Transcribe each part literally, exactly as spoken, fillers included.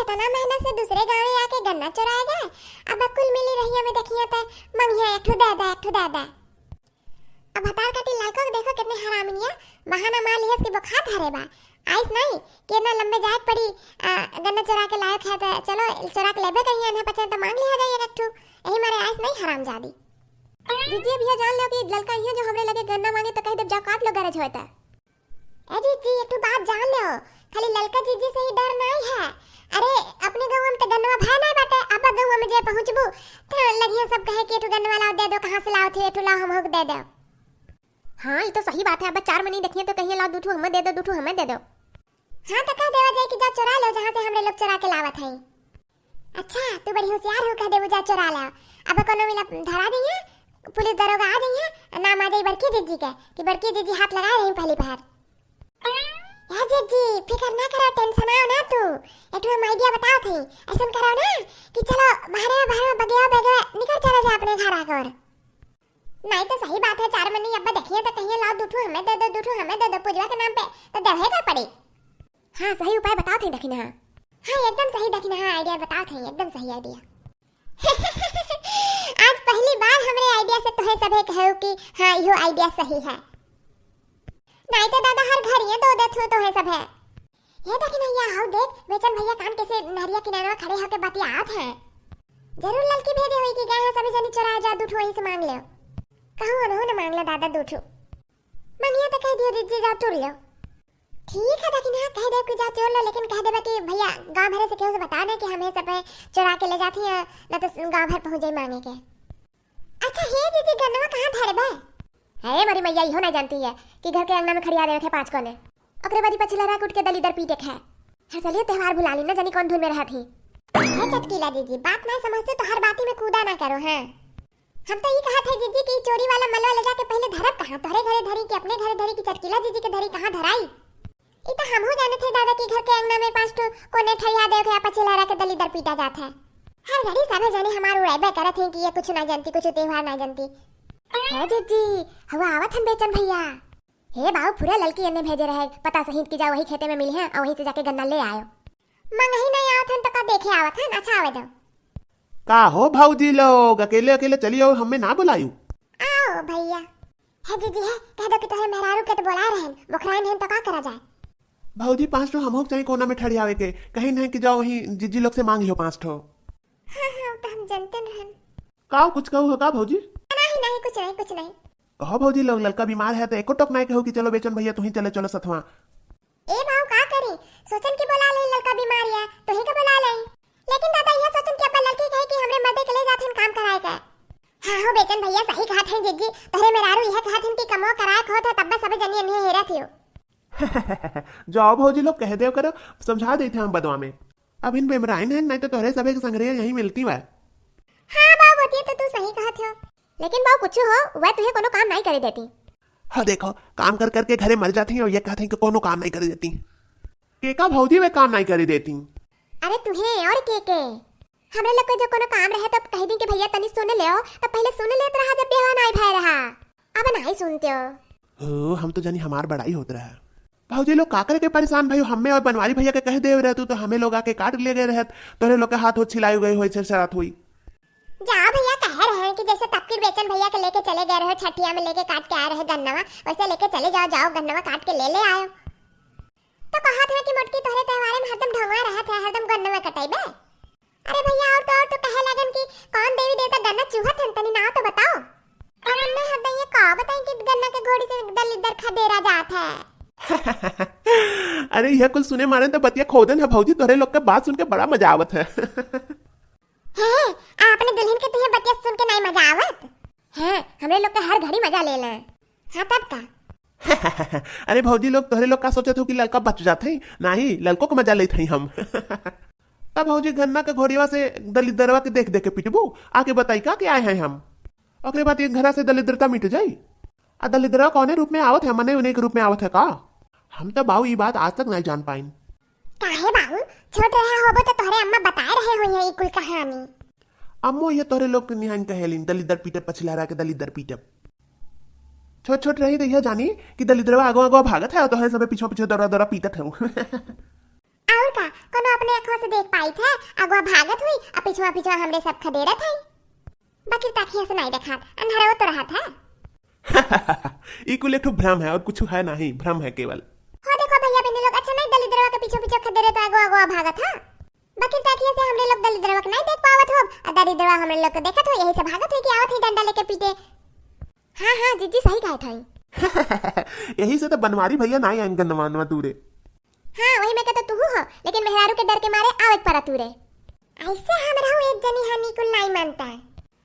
इतना मेहनत से दूसरे गाँव आके गन्ना चोराए गए, अब कुल मिली रहिया में देखिए तो मंगिया एक ठो दे दे, एक ठो दे दे। अब भतार काटी लायको के देखो कितने हरामिनिया, बहाना मार लिहस कि बुखार धरे बा। आइस नहीं कि इतना लंबे जाए के पड़ी, आ, गन्ना चोरा के लायक है तो चलो चोरा के लेबे कहीं, इन्हें पचे तो मांग लिया जाए एक ठो। यही मारे आइस नहीं हरामजादी। जीजी, अब यह जान लो कि ललका इहो जो हमरे लगे गन्ना मांगे तो कह देब, "जाओ काट लो, गरज होए तो।" ए जीजी, एक ठो बात जान लो, खाली ललका जीजी से ही डर नहीं है। अरे, अपने गाँव में तो गन्नवा भय नहीं बाटे, अब गाँव में जे पहुँचबू तो लगिया सब कहे कि "एक ठो गन्नवा लाओ, दे दो, कहाँ से लाओ थे, एक ठो लाओ, हम होक दे दो।" हाँ, ये तो सही बात है। अब चार मनी देखिए तो कहिए, "लाओ, दू ठो हमें दे दो, दू ठो हमें दे दो।" हाँ, तो कह देवा जाए कि "जा चुरा लो, जहाँ से हमरे लोग चुरा के लावत हैं।" अच्छा, तू बड़ी होशियार हो, कह देबू "जा चुरा ला।" अब कोनो मिला धरा दइहे, पुलिस दरोगा आ जइहे, नाम आ जाई बड़की जीजी के कि बड़की जीजी हाथ लगाए रही पहली पहर। या जीजी, फिकर ना करो, टेंशन आओ ना तू। एक ठो हम आइडिया बताओ थे, ऐसन करो ना कि चलो बाहरे में, बाहरे में बगिया, बगिया निकल चले जाए अपने घर आकर। नहीं तो सही बात है, चार मनी अब्बा देखिए तो कहिए, "लाओ दू ठो हमें दे दो, दू ठो हमें दे दो," पूजवा के नाम पे तो देवे का पड़ी। हाँ, सही उपाय बताओ थे दखिनहा। हाँ, एकदम सही दखिनहा, आइडिया बताओ थे, एकदम सही आइडिया। आज पहली बार हमरे आइडिया से तोहे सभे कहो कि हाँ, इहो आइडिया सही है। नहीं तो दादा हर घर ये दो देत हो तोहे सभे। ये दखिनहा, हाउ देख, बेचन भैया कान के से नहरिया किनारवा खड़े होके बतियात हैं। जरूर ललकी भेजे होई कि गए हैं सभी जनी चोराए, जा दू ठो वहीं से मांग ले। कहूँ उन्हों ने मांग ला दादा दू ठो। मंगिया तो कह दियो जीजी, जा तुर लो। ठीक है दखिनहा, कह दे कि जा तुर लो, लेकिन कह देबे कि भैया गाँव भरे से केहू से बता दे कि हमें सब चोरा के ले जाती है, ना तो गाँव भर पहुँच जाई मांगे के। अच्छा हे जीजी, गन्नवा कहाँ धरबे? हे मोरी मैया, इहो नहीं जानती है कि घर के अंगना में खड़िया देवे के पाँच कोने। ओकरे बाद पछिलहरा के उठ के दलिदर पीटे के है। हर साल ये त्योहार भुला ली ना, जानी कौन धुन में रहत ही। हे चटकीला जीजी, बात ना समझते तो हर बाती में कूदा ना करो, हाँ। हम तो ई कहत है जीजी कि चोरी वाला मलवा ले जाके पहले धरब कहाँ? तोहरे घरे धरी कि अपने घरे धरी कि चटकीला जीजी के धरी, कहाँ धराई? ई तो हमहू जानत है दादा कि घर के अंगना में पाँच ठो कोने ठरिया देव के आपा छिलहरा के दलिदर पीटा जात है। हर घड़ी सभे जने हमार उड़ाइबे करत हैं कि ये कुछ ना जानती, कुछ त्योहार ना जानती। हे जीजी, हवा आवत हन बेचन भैया। हे बाऊ, फुरे ललकी एने भेजे रहे, पता सहित कि जा वही खेते में मिली है और वहीं से जाके गन्ना ले आयो। मंगही नहीं आवत हन तो का देखे आवत हन, अच्छा आवे दो। का हो भौजी लोग, अकेले अकेले चली आओ, हमें ना बुलायू? आओ भैया। हे जीजी, हे कह दो कि तोहरे मेहरारू के तो बोला रहन, बोखराइन हन तो का करा जाए? भौजी, पाँच ठो हमहू के चाही कोना में ठड़ियावे के, कहीं नहीं कि जाओ वहीं जीजी लोग से मांग लियो पाँच ठो। हाँ, हाँ, वो तो हम जानते रहन। का कुछ कहू हो का भौजी? नहीं, नहीं, कुछ नहीं, कुछ नहीं। कहो भौजी लोग, ललका बीमार है तो एको टोक नहीं कहू कि चलो बेचन भैया तुही चले चलो सथवा। ए बाऊ, का करी? सोचन की बोला ले ललका बीमार है, तुही के बोला ले। लेकिन दादा, यह सोचन कि अब्बा ललकी कहे कि हमरे मर्दे के ले जात हन काम कराए के। हाँ हो बेचन भैया, सही कहत हैं जीजी, तोहरे मेहरारू यह कहत हन कि कमो कराए के होत है, तब्बे सबे जनी अन्हे हेरत हियो। जाओ भौजी लोग, कह देव करो, समझा देते हम बदवा में। अब इन बेमराइन हैं, नहीं तो तोहरे सभे के संगरिया यहीं मिलती बा। हाँ बाऊ, बतिया तो तू सही कहत हो। लेकिन बाऊ कुछ हो, वह तुहे कोनो काम नहीं करे देती। हाँ देखो, काम कर करके घरे मर जाती हैं और ये कहते हैं कि कोनो काम नहीं करे देती। के का भौजी वे काम नहीं करे देती? अरे तुहे और के के? हमरे लोग के जो कोनो काम रहे तो कह दी कि भैया तनी सुन ले, तो पहले सुन लेत रहा जब बेवा नहीं भय रहा। अब नहीं सुनते हो। हो, हम तो जानी हमार बड़ाई होत रहा। भौजी लोग का करे के परेशान भई, हमें और बनवारी भैया के कह देव रहतू तो हमें लोग आके काट ले गए रहत, तोहरे लोग के हाथ हो छिलाई गए होई, छरछरात होई। जा भैया, कह रहे हैं कि जैसे तपकिर बेचन भैया के लेके चले गए रहे, छठिया में लेके काट के आए रहे गन्नवा, वैसे लेके चले जाओ, जाओ गन्नवा काट के ले ले आयो। तो कहत है कि मोटकी तोहरे त्योहारे में हरदम ढोंगा रहत है, हरदम गन्नवा कटाइबे। अरे भैया, और तो और तो कहे लगन कि कौन देवी देवता गन्ना चूहत हन, तनी नाव तो बताओ। अब हमने हरदम ये का बताई कि गन्ना के घोड़ी से दलिद्दर खदेरा जात है। अरे यह कुल सुने मारे तो बतिया खोदन है भौजी, तोहरे लोग के बात सुन के बड़ा मजा आवत है। हैं, आ अपने दुल्हन के तुहे बतिया सुन के नहीं मजा आवत? हैं, हमरे लोग के हर घड़ी मजा ले लें। हाँ, तब का? अरे भौजी लोग, तोहरे लोग का सोचत हो कि ललका बच जात है? नहीं, ललको के मजा लेत हई हम। तब भौजी गन्ना के घोड़िया से दलिद्दरवा के देख देख के पिटबू, आके बताई का के आए हैं हम। ओकरे बाद ये घरा से दलिद्दरता मिट जाई। आ दलिद्दरवा कौने रूप में आवत है, मने उन्हीं के रूप में आवत है का? हम तो बाऊ ई बात आज तक नहीं जान पाइन। काहे बाऊ, छोट रहा होबो तो तोहरे अम्मा बताए रहे होई है ई कुल कहानी। अम्मो ये तोहरे लोग के निहान कहेलिन, दलिद्दर पीटब, पछिलहरा के दलिद्दर पीटब। छोट छोट रही तो यह जानी कि दलिद्दरवा आगो आगो भागत है और तोहरे सबे पीछे पीछे दौरा दौरा पीटत है। आ और का, कोनो अपने अखवा से देख पाइत है, अगवा भागत हुई, आ पिछवा पिछवा हमरे सब खदेरत है। बाकी ताकिया से नाई देखात, अंधरवा तो रहत है। ई कुल एक ठो भ्रम है और कुछ है नहीं, भ्रम है केवल। हो देखो भैया बहनी लोग, अच्छा नाई दलिद्रवा के पीछे पीछे खदेरे तो अगवा अगवा भागत है। बाकी ताकिया से हमरे लोग दलिद्रवा के नाई देख पावत हो, आ दलिद्रवा हमरे लोग के देखत हो, यही से भागत हो कि आवत ही डंडा लेके पीटे। हाँ, हाँ, जीजी सही कहत हई। यही से तो बनवारी भैया नाई आइन गनवानवा तूरे। हाँ, वही में के तो तुहू हो, लेकिन मेहरारू के डर के मारे आवे के पड़ा तूरे। ऐसे हम रहू एक जनी हानि कुल नाई मानता।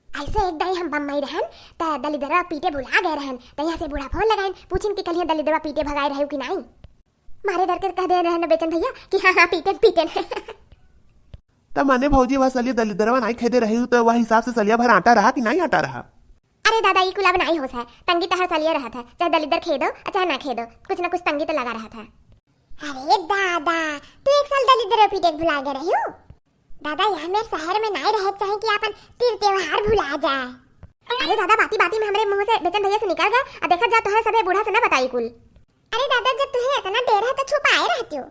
ऐसे एक दाई हम बम्बई रहन, त दलिद्रवा पीटे भुला गए रहन, त यहाँ से बूढ़ा फोन लगाइन, पूछिन कि कलिया दलिद्रवा पीटे भगाए रहे कि नाई। मारे डर के कह दे रहन बेचन भैया कि हाँ, हाँ, पीटेन, पीटेन। त माने भौजी वह सलिया दलिद्रवा नाई खेदे रही, त वह हिसाब से सलिया भर आटा रहा कि नाई आटा रहा? अरे दादा, ई कुल अब नाई होस है। तंगी त हर सलिया रहत है, चाहे दलिद्दर खेदो, चाहे ना खेदो, कुछ ना कुछ तंगी त लगा रहत है। अरे दादा, तू एक साल दलिद्दर पीटे के भुला गए रही हो? दादा, यह मेरे शहर में नाई रहे चाहे कि आपन तीर त्योहार भुला जाए। अरे दादा, बाती बाती में हमरे मुंह से बेचन भैया से निकल गए, आ देखत जा तोहरे सभे बूढ़ा से ना बताई कुल। अरे दादा, जब तुहे इतना डेर है तो छुपाए रहती हो,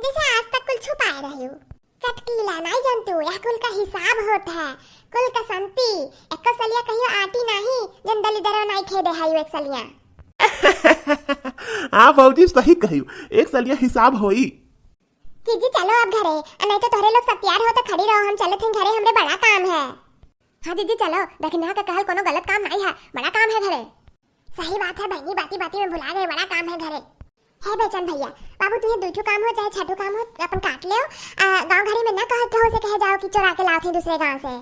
जैसे आज तक कुल छुपाए रही हो। चटकीला, नाई जानतू, यह कुल का हिसाब होत है, कुल का संती। एको सलिया कहियो आटी नाही, जन दलिद्दर नाई खेदे है एक सलिया। हाँ भौजी, सही कहियो, एक सलिया हिसाब होई। जीजी चलो अब घरे, आ नहीं तो तोहरे लोग सब तैयार हो तो खड़ी रहो, हम चलत हैं घरे, हमरे बड़ा काम है। हाँ जीजी चलो, दखिनहा के कहल कोनो गलत काम नाई है, बड़ा काम है घरे। सही बात है बहनी, बाती बाती में भुला गए, बड़ा काम है घरे। हे बेचन भैया, बाबू तुहे दुई ठो काम हो चाहे छह ठो काम हो, अपन काट लेव। आ, गाँव घरी में ना कहत हो, उसे कहे जाओ कि चोरा के लावत ही दूसरे गाँव से।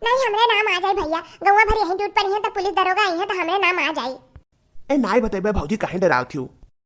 नहीं, हमरे नाम आ जाई भैया, गौवा भर यहीं टूट पड़ी है तो पुलिस दरोगा आई है तो हमरे नाम आ जाई। ए नाई बतेबे भौजी, काहे डरावत हो?